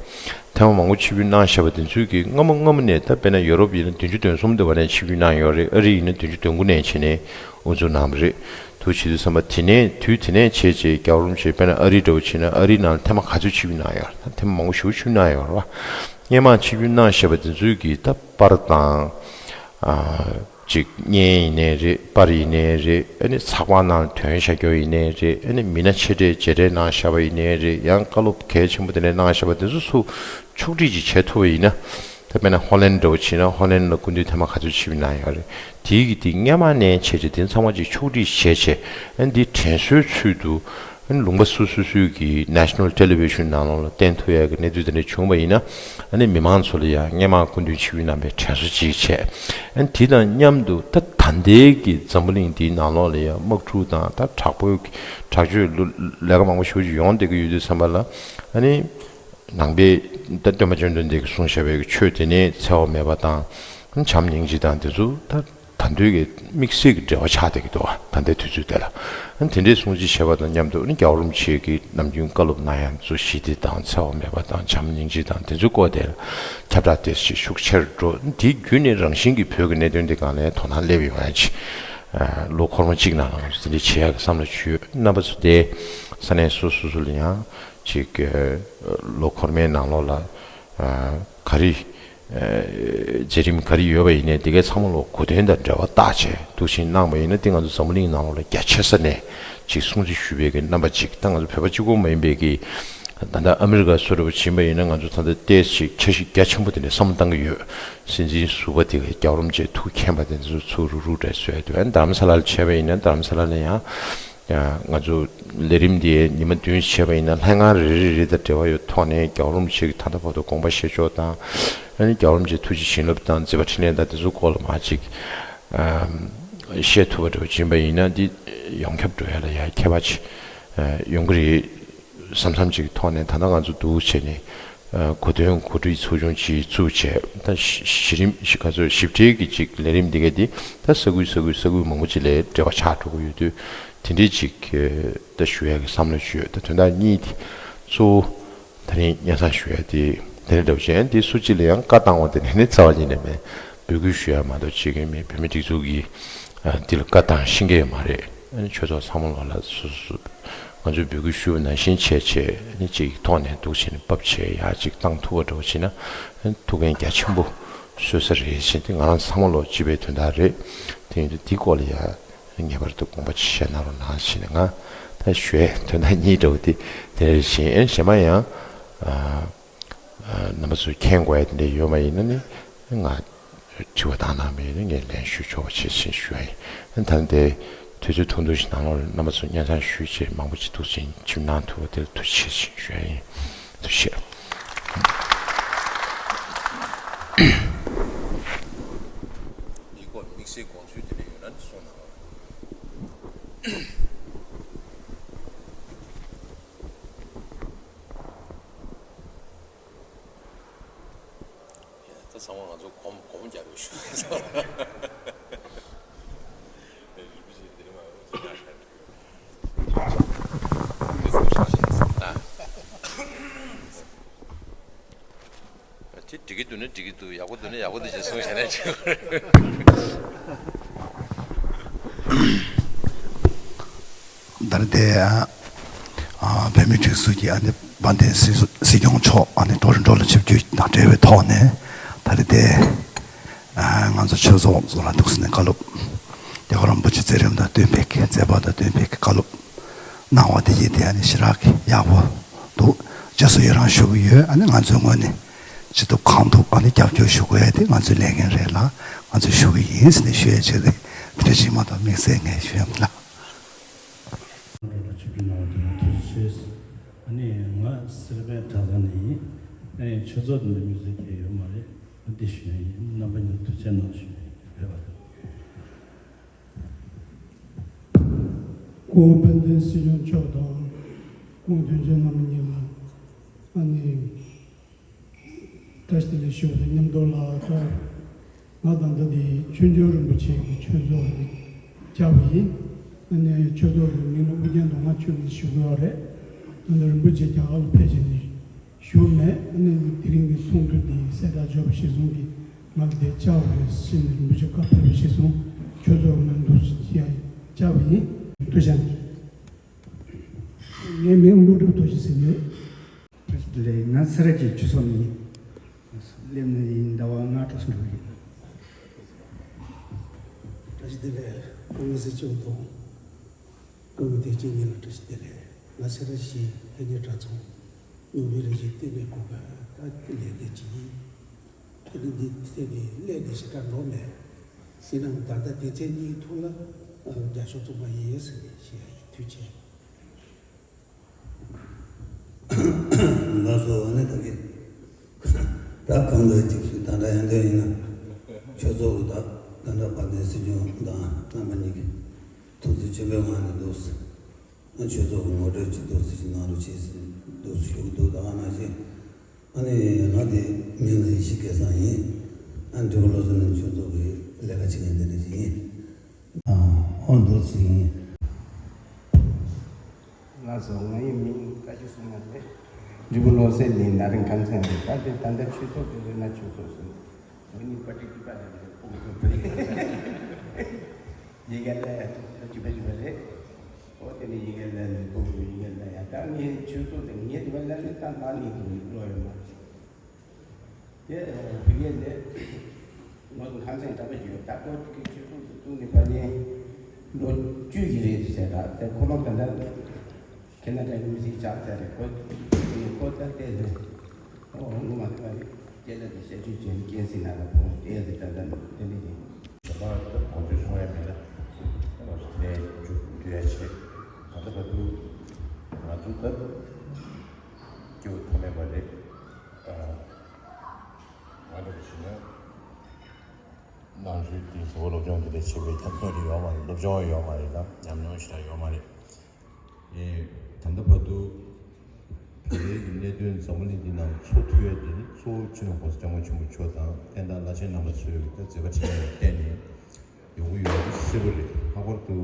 ཐེངས་མ་མང་པོ་ཆིབས་བསྒྱུར་གནང་བཞག་པ་དེ་ཚོའི་གི་སྔ་མོ་སྔ་མོ་ནས་ད་དཔེར་ན་ཡོ་རོབ་ཡིན་ན་བདུན་ཅུ་དོན་གསུམ་དེ་བ་ནས་ཆིབས་བསྒྱུར་གནང་ཡོད་རེད། ཨ་རི་ཡིན་ན་བདུན་ཅུ་དོན་དགུ་ནས་བྱས་ནས་དབུ་འཛུགས་གནང་བ་རེད། དུ་བྱེད་དུས་ཙམ་པ་དེ་ནས་དུས་དེ་ནས་བྱས་རྗེས་རྒྱལ་བ་རིན་པོ་ཆེ་དཔེར་ན་ཨ་རི་འདྲ་བོ་བྱས་ན་ཨ་རི་ནང་ལ་ཐེངས་མ་ག་ཚོད་ཆིབས་བསྒྱུར་གནང་ཡོད་རེད། ད་ཐེངས་མ་མང་པོ་ཞེ་པོ་ཆིབས་བསྒྱུར་གནང་ཡོད་རེད་བ། སྔོན་མ་ཆིབས་བསྒྱུར་གནང་བཞག་པ་དེ་ཚོའི་གི་ད་པར་དང་། ཨ། ཅིག་བརྙན་ཡིན་ནའི་རེད། པར་ཡིན་ནའི་རེད། ཨ་ནི་ཚགས་པར་ནང་ཐོན་བཞག་རྒྱུ་ཡིན་ནའི་རེད། ཨ་ནི་མི་སྣ་ཆེ་གྲས་མཇལ་འཕྲད་གནང་བཞག་པ་ཡིན་ནའི་རེད། ཡང་བཀའ་སློབ་གལ་ཆེན་པོ་དེ་འདྲ་གནང་བཞག་པ་དེ་ཚོ་ཚུར་ཕྱོགས་སྒྲིག་ཅིག་བྱས་ཐུབ་པ་ཡིན་ན། ད་དཔེར་ན་ཧོ་ལན་འདྲ་བོ་བྱས་ན་ཧོ་ལན་ལ་སྐུ་མདུན་ཐེངས་མ་ག་ཚོད་ཆིབས་གནང་ཡོད་རེད། དེའི་གི་དེ་སྔོན་མ་ནས་བྱས་རྗེས་དེ་ཚང་མ་ཅིག་ཕྱོགས་སྒྲིག་བྱས་བྱས། ཨ་ནི་འདི་དྲན་གསོའི་ཚུལ་དུ། ཨ་ནི་ལུང་པ་སོ་སོ་སོའི་གི་National Television ནང་ལོགས་ལ་བསྟན་ཐུབ་ཡག་གི་གནས་ཚུལ་དེ་འདྲ་བྱུང་བ་ཡིན་ན། ཨ་ནི་མི་མང་ཚོ་ལ་ཡང་སྔོན་མ་སྐུ་མདུན་ཆིབས་བསྒྱུར་གནང་བའི་དྲན་གསོ་ཅིག་བྱས། ཨ་ནི་དེ་དང་མཉམ་དུ་ད་ད་ལྟའི་གི་འཛམ་བུ་གླིང་འདིའི་ནང་ལོགས་ལ་ཡང་དམག་འཁྲུག་དང་ད་དྲག་པོའི་གི་དྲག་སྤྱོད་ལུ་ལས་ཀ་མང་པོ་ཞེ་པོ་ཅིག་ཡོང་བསྡད་ཀྱི་ཡོད་དུས་ཙམ་པ་ལ། ཨ་ནི་ནང་པའི་ད་སྟོན་པ་བཅོམ་ལྡན་འདས་ཀྱིས་གསུངས་བཞག་པའི་གི་ཆོས་དེ་ནི་འཚེ་བ་མེད་པ་དང་། བྱམས་སྙིང་རྗེ་དང་དེ་ཚོ་ད། ད་འདོད་ཀྱི་དམིགས་བསལ་གྱི་འབྲེལ་བ་ཆགས་བསྡད་ཀྱི་འདུག་ད་ལྟའི་དུས་ཚོད་དེ་ལ། དེ་འདྲའི་སྲུང་བརྩི་བྱས་པ་དང་མཉམ་དུ་ནི་རྒྱལ་བ་རིན་པོ་ཆེ་གིས་ནམ་རྒྱུན་བཀའ་སློབ་གནང་ཡ་ཚོ་ཞི་བདེ་དང་འཚེ་བ་མེད་པ་དང་བྱམས་སྙིང་རྗེ་དང་དེ་ཚོའི་སྐོར་དེ་ལ་ཁྱབ་བསྒྲགས་དེ་ཞིག་ཤུགས་ཆེར་འགྲོ། དེ་བརྒྱུད་ནས་རང་བཞིན་གྱིས་བོད་ཀྱི་གནད་དོན་དེ་སྒང་ལ་དོ་སྣང་སླེབས་ཡོང་ཡ་ཅིག་ལོ་འཁོར་མ་གཅིག་ནང་ལ་ང་ཚོ་དེ་འདྲ་བྱེད་ཡ་གི་བསམ་བློ་ཅིག་ཡོད། རྣམ་པ་ཚོ་དེ་ས་གནས་སོ་སོ་སོ་ལ་ཡང་ཅིག་ལོ་འཁོར་མའི་ནང་ལོགས་ལ་ག་རེ། མཛད་རིམ་ག་རེ་ཡོད་པ་ཡིན་ནའི་དེ་གའི་ཚང་མ་ལོ་གོ་དོན་དང་འབྲེལ་བ་བཏགས་བྱས་འདུག་བཞིན་གནང་བ་ཡིན་ན་དེ་ང་ཚོ་འཛམ་བུ་གླིང་ནང་ལོགས་ལ་རྒྱ་ཆེ་ས་ནས་ཅིག་སྲུང་བརྩི་ཞུ་བའི་གི་རྣམ་པ་ཅིག་ད་ང་ཚོ་བོད་པ་གཅིག་པོ་མ་ཡིན་པའི་གི་ད་ལྟ་ཨ་མི་རི་ཀ་སུ་འདྲ་བོ་ཕྱིན་པ་ཡིན་ན་ང་ཚོ་ད་ལྟ་ཏོག་ཙམ་འཆར་གཞི་རྒྱ་ཆེན་པོ་དེ་འདྲ་བསམ་བློ་བཏང་གི་ཡོད། སྲིད་འཛིན་ཟུར་པ་དེ་གའི་རྒྱལ་བ་རིན་པོ་ཆེ་ཐུགས་མཁྱེན་པ་དེ་ཚོ་ཚུར་རུག་རུག་འདྲ་བཟོས་འདུག་ཨ་ནི་རྡ་རམ་ས་ལར་བྱས་པ་ཡིན་ན་རྡ་རམ་ས་ལ་ལ་ཡང་། ང་ཚོ་ལས་རིམ་འདི་ཉི་མ་བདུན་བྱས་པ་ཡིན་ན་ལྷན་ཁང་རེ་རེ་རེ་དང་འབྲེལ་བ་ཡོད་ཐོག་ནས་རྒྱལ་བ་རིན་པོ་ཆེ་གི་ད་ལྟ་བར་དུ་དགོངས་པ་བཞེས་ཕྱོགས་དང་། ཨ་ནི་རྒྱལ་བ་རིན་པོ་ཆེའི་ཐུགས་རྗེ་བྱིན་རླབས་དང་མཛད་པ་འཕྲིན་ལས་དང་དེ་ཚོའི་སྐོར་ལ་མར་ཅིག་བཤད་ཐུབ་པ་འདྲ་བོ་བྱིན་པ་ཡིན་ན་འདི་ཡོངས་ཁྱབ་འགྲོ་ཡ་ལ་ཡ་ཁྱད་པར་ཆེ་ཡོང་གི་རེད་བསམ་བསམ་ཅིག་གི་ཐོག་ནས་ད་ལྟ་ང་ཚོ་འདུག་བྱས་ནས། གོ་སྟོན་གོ་སྒྲིག་ཚོགས་ཆུང་ཅིག་བཙུགས་བྱས་ད་གཞི་རིམ་ག་ཚོད་ཞིབ་ཕྲའི་གི་ཅིག་ལས་རིམ་འདི་ག་འདི་ད་ས་ཁུལ་ས་ཁུལ་ས་ཁུལ་མང་པོ་ཅིག་ལ་འབྲེལ་བ་ཆགས་འགྲོ་གི་ཡོད་དུས་དེ་འདྲའི་ཅིག་ད་ཞུ་ཡ་གི་བསམ་བློ་ཅིག་ཡོད། ད་དོན་དག་གཉིས་དེ་གཙོ་བོ་ད་རིང་སྙན་སེང་ཞུ་ཡ་དེ་དེ་འདྲ་འདྲ་བོ་ཅིག་ཡང་དེ་སུ་གཅིག་ལ་ཡང་བཀའ་བཏང་བ་དེ་ནས་ནི་རྩ་བ་ཉིད་ནས་མེད། འབོད་སྐུལ་ཞུ་ཡ་མ་གཏོགས་བྱེད་མཁན་མེད། བོད་མི་སྒྲིག་འཛུགས་ཀྱིས་འདི་ལ་བཀའ་བཏང་ཤེས་ཀྱི་ཡོད་མ་རེད། ཨ་ནི་ཆོས་ཚོགས་ཚང་མ་ལོག་ལ་སོ་སོ་སོ་ང་ཚོས་འབོད་སྐུལ་ཞུ་བ་ནང་བཞིན་བྱས་བྱས་ཨ་ནི་གཅིག་ཐོག་ནས་འདུག་བྱས་ནས་བབས་བྱས་ཡར་གཅིག་བཏང་ཐུབ་པ་འདྲ་བོ་བྱས་ན་ཨ་ནི་ཐུགས་འགན་རྒྱ་ཆེན་པོ་གསོས་ས་རེད་ཟེར་ཏེ་ང་རང་ཚང་མ་ལོག་སྤྱི་པའི་དོན་དག་རེད། དེ་ཡིན་དུས་འདི་སྐོར་ལ་ཡ་ངེས་པར་དུ་དགོངས་པ་ཅིག་བཞེས་གནང་རོགས་གནང་ཟེར་ནས་ང་ད་ཞུ་ཡས་དོན་དག་གཉིས་འདྲ་བོ་དེ་དེ་རེད་བཞིན་ཨ་ནི་གཞན་མ་ཡང་། རྣམ་པ་ཚོས་མཁྱེན་དགོས་ཡ་དེ་འདྲ་ཡོད་པ་ཡིན་ན་ནི་ང་དྲི་བ་བཏང་གནང་བ་ཡིན་ན་ངས་ལན་ཞུ་ཆོག་པ་བྱེད་བཞིན་ཞུ་ཡ་ཡིན། ད་ལྟའི་དུས་ཚོད་ཐུང་ཐུང་ཞིག་ནང་ལོགས་རྣམ་པ་ཚོ་སྙན་སེང་ཞུས་བྱས་མང་པོ་ཅིག་ཐུགས་ཆེན་ཆིབས་གནང་ཐུབ་པ་དེ་ལ་ཐུགས་རྗེ་ཆེ་ཞུ་ཡ་ཡིན། ཐུགས་རྗེ་ཆེ། འདི་སྐོར་དམིགས་བསལ་དགོངས་ཚུལ་དེ་འདྲ་ཡོད་ན་ནི་གསུངས་གནང་རོགས། དེ་འགྲིག་གི་འདུག་ན་འགྲིག་གི་འདུག་ཡག་པོ་འདུག་ན་ཡག་པོ་འདུག་ཅེས་གསུངས་བྱས་ན་ཅིག་ད་རེས་དེ་ཨ་བོད་མིའི་སྒྲིག་འཛུགས་ཀྱི་ཨ་ནི་དཔལ་ལྡན་སྲིད་སྲིད་སྐྱོང་མཆོག་ཨ་ནི་ཀྲོ་རོན་ཀྲོ་ལ་ཆིབས་བསྒྱུར་དང་འབྲེལ་བའི་ཐོག་ནས་ད་རེས་དེ་ཨ་ང་ཚོ་ཆོས་ཚོགས་ཚོ་ལ་འདུག་སེ་ནས་བཀའ་སློབ་རྒྱལ་བ་རིན་པོ་ཆེ་མཛད་རིམ་དང་བསྟུན་པའི་མཛད་པ་དང་བསྟུན་པའི་བཀའ་སློབ་གནང་བ་དེ་ཡིན་དེ་ཨ་ནི་ཞེ་དྲག་གི་ཡག་པོ་འདུག་རྗེས་སུ་ཡི་རང་ཞུ་གི་ཡོད། ཨ་ནི་ང་ཚོའི་ངོས་ནས་ཅི་ཐུབ་གང་ཐུབ་ཨ་ནི་རྒྱབ་སྐྱོར་ཞུ་དགོས་ཡ་དེ་ང་ཚོའི་ལས་འགན་རེད་ལ་ང་ཚོས་ཞུ་གི་ཡིན་ཟེར་ནས་ཞུ་ཡ་བྱས་ཏེ་དེ་འདྲ་ཞིག་མ་གཏོགས་དམིགས་བསལ་ངས་ཞུ་ཡ་མེད་ལ། ལ་ཆིབས་བསྒྱུར་གནང་བ་དེ་ལ་ཐུགས་རྗེ་ཆེ། ཨ་ནི་ང་སེ་ར་བན་གྲྭ་ཚང་ནས་ཡིན། ཨ་ནི་ཆོས་ཚོགས་འདི་འདྲ་མི་ཚེ་གལ་ཡོད་མ་རེད། ཨ་འདི་ཞུ་ཡ་ཡིན། རྣམ་པ་གཉིས་ཐུགས་རྗེ་གནང་ཞུ་ཡ་ཡིན། ཕེབས་པ་དང་། སྐུ་ངོ་དཔལ་ལྡན་སྲིད་སྐྱོང་མཆོག་དང་སྐུ་ངོ་དོན་གཅོད་རྣམ་པ་གཉིས་ལ་ཨ་ནི། བཀྲ་ཤིས་བདེ་ལེགས་ཞུ་བ་དང་མཉམ་དུ་ལ་ད་ང་ད་ལྟ་འདི་ཆོས་འབྱོར་རིན་པོ་ཆེ་གི་ཆོས་ཚོགས་ནས་བཅར་བ་ཡིན། ཨ་ནི་ཆོས་ཚོགས་ཀྱི་མིང་ལ་ཨུ་རྒྱན་མདོ་སྔགས་ཆོས་གླིང་ཞུ་གི་ཡོད་རེད། ཨ་ནི་རིན་པོ་ཆེ་རྒྱ་གར་ལ་ཕེབས་བྱས་ནས་བཞུགས་མེད། ཨ་ནི་དེ་རིང་གི་ཚོགས་འདུ་འདི་གསལ་བསྒྲགས་བརྗོད་པ་གཞིར་བཟུང་གིས་ང་ལ་འདིར་བཅར་བ་རེད་ཟེར་ནས་རིན་པོ་ཆེ་བཀའ་ཕེབས་པ་གཞིར་བཟུང་ཆོས་ཚོགས་ནང་དུ་བཅར་བ་ཡིན། ཐུགས་རྗེ་ཆེ། ངའི་མིང་ཀླུ་སྒྲུབ་རྡོ་རྗེ་ཟེར་གྱི་ཡོད། བཀྲ་ཤིས་བདེ་ལེགས། ང་སེ་ར་བྱེས་ཆོས་ཚོགས་ནས་ཡིན། སླེབས་ནས་ཡིན་ཟླ་བ་ལྔ་དྲུག་ཙམ་འགྲོ་གི་ཡིན། བཀྲ་ཤིས་བདེ་ལེགས། སྐུ་ངོ་སྲིད་སྐྱོང་དང་སྐུ་ངོ་བདེ་སྐྱིད་གཉིས་ལ་བཀྲ་ཤིས་བདེ་ལེགས། ང་སེ་ར་བྱེས་ཕན་ཉེ་གྲྭ་ཚང་ནོར་བུའི་རིགས་ཀྱི་ལྟེ་བའི་སྐོར་ག་ད་ལས་དེ་ཅི་ཡིན། ཁྱེད་རང་འདི་ལྟེ་བའི་ལས་དེ་ཞེ་དྲག་ནོར་མེད། ཟེར་ན་ད་ལྟ་སྡེ་ཚན་གཉིས་ཐོག་ལ་རྒྱབ་སྐྱོར་ཚོགས་པ་ཡིན་ཟེར་ནས་བཤད་ཡ་ཡིན། ཐུགས་རྗེ་ཆེ། ལགས་སོ། ཨ་ནི་ད་གིན་ད་གང་འདོད་ཅིག་ཞུ། ད་ལྟ་ཡང་འདོད་ཡིན་ན་ཆོས་ཚོགས་ཀྱི་ད་ད་ལྟ་དཔལ་ལྡན་སྲིད་སྐྱོང་དང་རྣམ་པ་གཉིས་ཀྱི་ཐུགས་རྗེ་ཆེན་པོའི་ངང་ནས་འདུག་ཨ་ཆོས་ཚོགས་ཀྱི་ངོ་སྤྲོད་ཅིག་འདུག་སེ་ཅིག་གནང་རོགས་བྱེད་ཟེར་འདུག་ཞུ་གི་འདུག་ད་ག་ནང་བཞིན་ཨ་ནི་ང་དེ་མིང་ལ་ཡེ་ཤེས་སྐལ་བཟང་ཡིན། ཨ་འབྲི་གུང་སློབ་གསོ་ནས་ཆོས་ཚོགས་ཀྱི་ལས་ཀ་བྱེད་མཁན་དེ་འདྲ་ཞིག་ཡིན། ཨ་ཨོ་འདུག་སེ་ཡིན། ལགས་སོ། ང་ཡི་མིང་བཀའ་བརྒྱུད་གསུང་ཡ་རེད། འབྲི་གུང་སློབ་གསོ་ནས་ན་རིང་ཁམས་ཚན་རེད། ད་དེ་ད་ལྟ་ཆོས་ཚོགས་དེ་རེད་ན་ཆོས་ཚོགས་སུ་ང་གཉིས་པ་ཏི་ཏི་པ་ལ་རེད། ཡི་གེ་ལ་ཡ་ཏོ་ཅི་པ་ཅི་པ་རེད། ཨོ་དེ་ནས་ཡི་གེ་ལ་ནི་ཁོ་གི་ཡི་གེ་ལ་ཡ་ད་ངས་ཆོས་ཚོགས་དེ་ངས་དེ་པ་ལ་ནི་ད་ད་ནི་ཁོ་གི་བློ་ཡོད་མ་རེད། དེ་བི་གེ་ནས་ང་ཚོ་ཁམས་ཚན་འདྲ་པོ་ཡོད། ད་ཁོ་གི་ཆོས་ཚོགས་དེ་བཙུགས་ནས་ཕ་ནས་ལོ་བཅུ་ཡི་རེད་ཟེར། ད་དེ་ཁོ་རང་ད་ལྟ་ཁེ་ན་ཌ་གི་མི་ཞིག་ཆགས་ཚར་རེད། ཁོ་ཁོ་ད་ལྟ་དེ་ཨོ་ངོ་མ་ཁ་རེད། སྐད་ལ་དེ་བཤད་རྒྱུ་བྱས་ནས་སྐད་སྲིད་ན་ལ་ཕོངས་ཏེ་ཟེར་ད་ལྟ་དེ་ནི་རེད། ཞོགས་པ་ད་གོང་ཚུལ་གསུང་ཡ་མེད་ན་ལོ་ནས་མཇུག་བསྡུ་ཡ་བྱེད། ད་ལྟ་བར་དུ་ང་ཚོ་ད་སྐྱེ་བོ་ཐ་མལ་པ་རེད། ང་འདྲ་བ་ཞིག་ན་ནང་ཆོས་དེ་གཙོ་བོ་སློབ་སྦྱོང་དེ་འདྲ་བྱེད་པའི་ཐབས་ཤེས་དེ་ཡོད་མ་རེད། སློབ་སྦྱོང་ཡོད་མ་རེད་ལ་ཉམས་མྱོང་ཞེ་དྲག་ཡོད་མ་རེད། ཨེ། ད་ལྟ་བར་དུ་བོད་རིགས་ཀྱི་གནད་དོན་འཛམ་བུ་གླིང་འདི་ནང་འཚོ་ཐུབ་ཡ་དེ་ནི་གཙོ་བོ་སྤྱི་ནོར་༸གོང་ས་༸སྐྱབས་མགོན་ཆེན་པོ་མཆོག་དང་བསྟན་དར་བླ་ཆེན་རྣམ་པ་ཚོས་ད་མཛད་པ་བྱས་ནས་བརྟེན་ནས་ཡོང་གི་ཡོད་པ་གསལ་པོ་རེད། ལྷག་པར་དུ་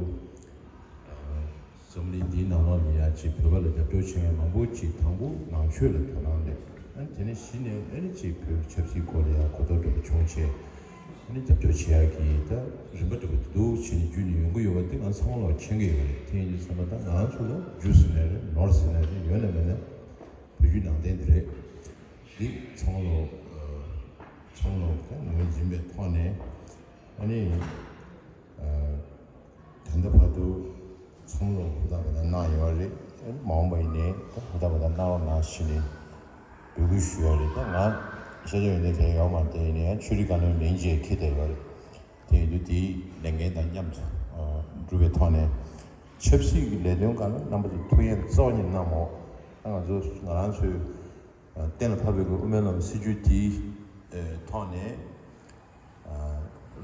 འཛམ་བུ་གླིང་འདིའི་ནང་ལོགས་ནས་ཡ་ཅིག་བོད་པ་ལ་རྒྱབ་སྐྱོར་བྱེད་མཁན་མང་པོ་ཅིག་དང་པོ་ནང་ཆོས་ལ་དོ་སྣང་རེད། ཨ་ནི་དེ་ནས་གཞི་ནས་ཨ་ནི་ཅིག་བོད་ཆབ་སྲིད་སྐོར་ལ་ཡང་གོ་རྟོགས་འདྲ་པོ་བྱུང་བྱས། ཨ་ནི་རྒྱབ་སྐྱོར་བྱེད་ཡག་གི་ད་རིམ་པ་འདྲ་པོ་དེ་འདུག་བྱས་ནས་བརྒྱུད་ནས་ཡོང་གི་ཡོད་པ་དེ་ང་ཚང་མ་ལ་མཁྱེན་གྱི་ཡོད་རེད། དེ་ཡིན་དུས་ཙམ་པ་ད་ང་རང་ཚོ་ལ་རྒྱུ་ཟེར་ནའི་རེད། ནོར་ཟེར་ནའི་རེད། ཡོད་ན་མེད་ན་བོད་བརྒྱུད་ནང་བསྟན་དེ་རེད། འདི་ཚང་མ་ལ་ཚང་མ་ལ་ད་ངོས་འཛིན་པའི་ཐོག་ནས་ཨ་ནི། ད་ལྟ་བར་དུ་ཚང་མ་ལ་ཧུར་ཐག་པ་དང་གནང་ཡོད་རེད། མ་འོངས་པ་ཡིན་ནའི་ད་ཧུར་ཐག་པ་དང་གནང་རོགས་གནང་ཞེས་ནས་འབོད་སྐུལ་ཞུ་ཡ་རེད། ད་ང་ཤེས་བྱ་ཡོན་ཏན་གང་ཡོད་མ་རེད། ཡིན་ནའི་ཡང་ཆོས་རིག་བཀའ་བློན་ལྷན་རྒྱས་འཁྱེར་བསྡད་ཡོད་རེད། དེ་ཡིན་དུས་དེའི་ལས་འགན་དང་མཉམ་དུ་སྒྲུབ་པའི་ཐོག་ནས་ཆབ་སྲིད་ཀྱི་ལས་དོན་སྒང་ལ་རྣམ་པ་ཚོས་ཐུགས་འགན་གཙོ་བོ་ཉིད་གནང་མོད། ད་ང་ཚོ་ང་རང་ཚོའི་གཏན་ལ་ཕབ་པའི་དབུ་མའི་ལམ་སྲིད་བྱུས་དེའི་ཐོག་ནས།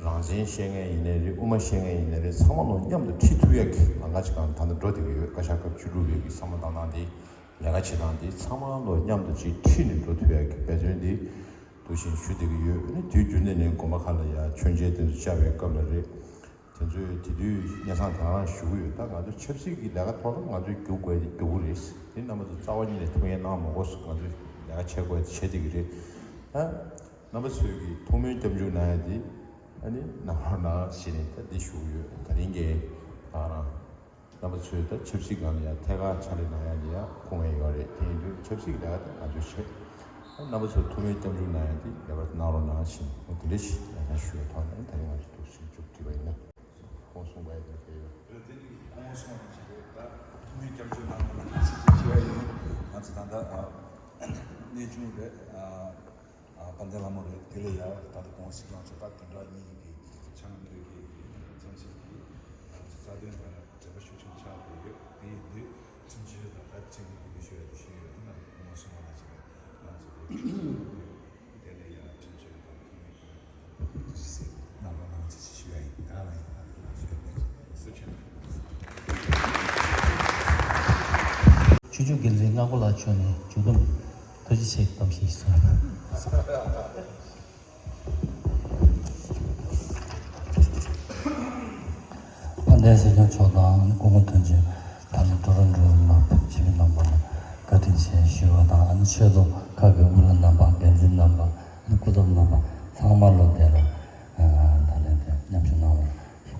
རང་བཙན་བཤད་མཁན་ཡིན་ནའི་རེད། དབུ་མ་བཤད་མཁན་ཡིན་ནའི་རེད། ཚང་མ་ལོ་མཉམ་དུ་ཁྲིད་ཐུབ་ཡག་གི་ལམ་ཁ་ཅིག་སྒང་ད་ལྟ་འགྲོ་བསྡད་ཀྱི་ཡོད། བཀའ་ཤག་སྐབས་བཅུ་དྲུག་པའི་གི་བསམ་བློ་བཏང་སྟངས་དེ། ལས་ཀ་བྱེད་སྟངས་དེ་ཚང་མ་ལོ་མཉམ་དུ་ཅིག་ཁྲིད་ནས་འགྲོ་ཐུབ་ཡག་གི་འབད་བརྩོན་དེ་ འདུག་བཞིན་ཞུ་བསྡད་ཀྱི་ཡོད། ཨ་ནི་དུས་རྒྱུན་དུ་ནས་དགོན་པ་ཁག་ལ་ཡང་མཆོད་མཇལ་དེ་ཚོ་བཅར་བའི་སྐབས་ལ་རེད། དེ་ཚོས་དེ་དུས་སྙན་སེང་དེ་རང་ཞུ་གི་ཡོད། ད་ང་ཚོ་ཆབ་སྲིད་ཀྱི་ལས་ཀ་ཐོག་ལ་ང་ཚོས་རྒྱུག་དགོས་དེ་རྒྱུག་གི་རེད། དེ་རྣམ་པ་ཚོ་རྩ་བ་ཉིད་ནས་ཐུགས་ངལ་གནང་མ་དགོས། ང་ཚོས་ལས་ཀ་བྱེད་དགོས་དེ་བྱེད་བསྡད་ཀྱི་རེད། ད་རྣམ་པ་ཚོས་ཀྱི་ཐུགས་སྨོན་སྐྱབས་འཇུག་གནང་ཡ་དེ་ཨ་ནི་གནང་རོགས་གནང་ཞེས་ནས་ད་འདི་ཞུ་གི་ཡོད། ད་རིང་གི་ང་རང་རྣམ་པ་ཚོས་ད་ཆབ་སྲིད་སྒང་ལ་ཡང་ཐད་ཀར་ཕྱག་ལས་གནང་ཡ་ལ་ཡང་ཁོང་ཡང་ཡོད་རེད། དེ་ཡིན་དུས་ཆབ་སྲིད་ཀྱི་ལས་ཀ་དེ་ང་ཚོས་བྱེད། རྣམ་པ་ཚོས་ཐུགས་སྨོན་སྐྱབས་འཇུག་གནང་ཡ་དེ་ངེས་པར་དུ་གནང་རོགས་གནང་ཞེས་དེ་འདྲ་ཞིག་ཡང་ཞུ་བའི་ཐོག་ནས་ད་རིང་ང་ཚོ་ཐུགས་སེམས་མཇུག་སྒྲིལ་བ་ཡིན་ན། ཁོང་གསུངས་པ་ཡིན་ན་དེ་ཡོད། རེད། དེ་ནི་ཁོང་གསུངས་པ་ནང་བཞིན་རེད། ད་ཐུགས་སྨོན་སྐྱབས་འཇུག་གནང་རོགས་གནང་ཞེས་ཞུ་བ་ཡིན། ང་ཚོ་ད་ལྟ་གནས་ཆུང་རེད། དཔལ་ལྡན་ལྷ་མོ་རེད། དེ་ལས་ཡང་ད་ལྟ་ཁོང་སྲིད་སྐྱོང་མཆོག་ད་བདུན་ཕྲག་གཉིས་ཀྱི་བྱང་མི་རིགས་ཀྱི་འཚམས་གཟིགས་ཀྱི་རྩ་དོན་དང་འབྲེལ་བ་ཤུགས་ཆེན་ཆགས་བསྡད་ཡོད། དེ་ཡིན་དུས་ཁྲིམས་གཅོད་དང་ད་ཆེད་ལས་ཀྱི་ཞུ་ཡ་དེ་ཞུས་ཡོད། དེ་ནང་ཁོང་གསུངས་པ་ནང་བཞིན་ང་ཚོ་དེ་ཁྲིམས་གཅོད་དེ་ལས་ཡང་ཁྲིམས་གཅོད་དང་ཁྲིམས་གཅོད་དང་ཞུ་ཡ་ཡིན། ད་ང་ཡིན་ཞུ་ཡ་ཡིན། ཆོས་བརྒྱུད་འགན་འཛིན་སྔགས་པ་ལགས་མཆོག་ནས་མཇུག་བསྡོམས་ཐུགས་རྗེ་ཆེ་གཏམ་ཞིག་གསུངས། དཔལ་ལྡན་སྲིད་སྐྱོང་མཆོག་དང་སྐུ་ངོ་དོན་གཅོད་དང་ཀྲུའུ་རེན་ཀྲུའུ་རེན་ལགས་སྤྱི་འཐུས་རྣམ་པ་ལ་བཀའ་དྲིན་ཆེ་ཞུ་བ་དང་། ཨ་ནི་ཆོས་ཚོགས་ཁག་གི་དབུ་བླ་རྣམ་པ། འགན་འཛིན་རྣམ་པ། ཨ་ནི་སྐུ་ཚབ་རྣམ་པ་ཚང་མ་ལོ་དེ་ལ་ད་ལན་དེ་མཉམ་ཞུགས་གནང་བར་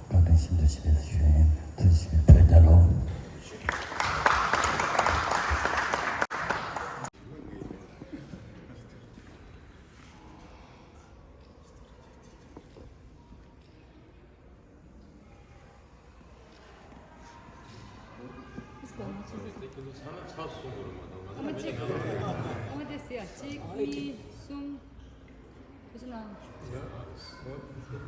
བཀའ་དྲིན་ཤིན་ཏུ་ཆེ་ཞུ་ཡིན། ཐུགས་རྗེ་ཆེ། བོད་རྒྱལ་ལོ། གཅིག་གཉིས། གསུམ། ཐུགས་རྗེ་གནང་།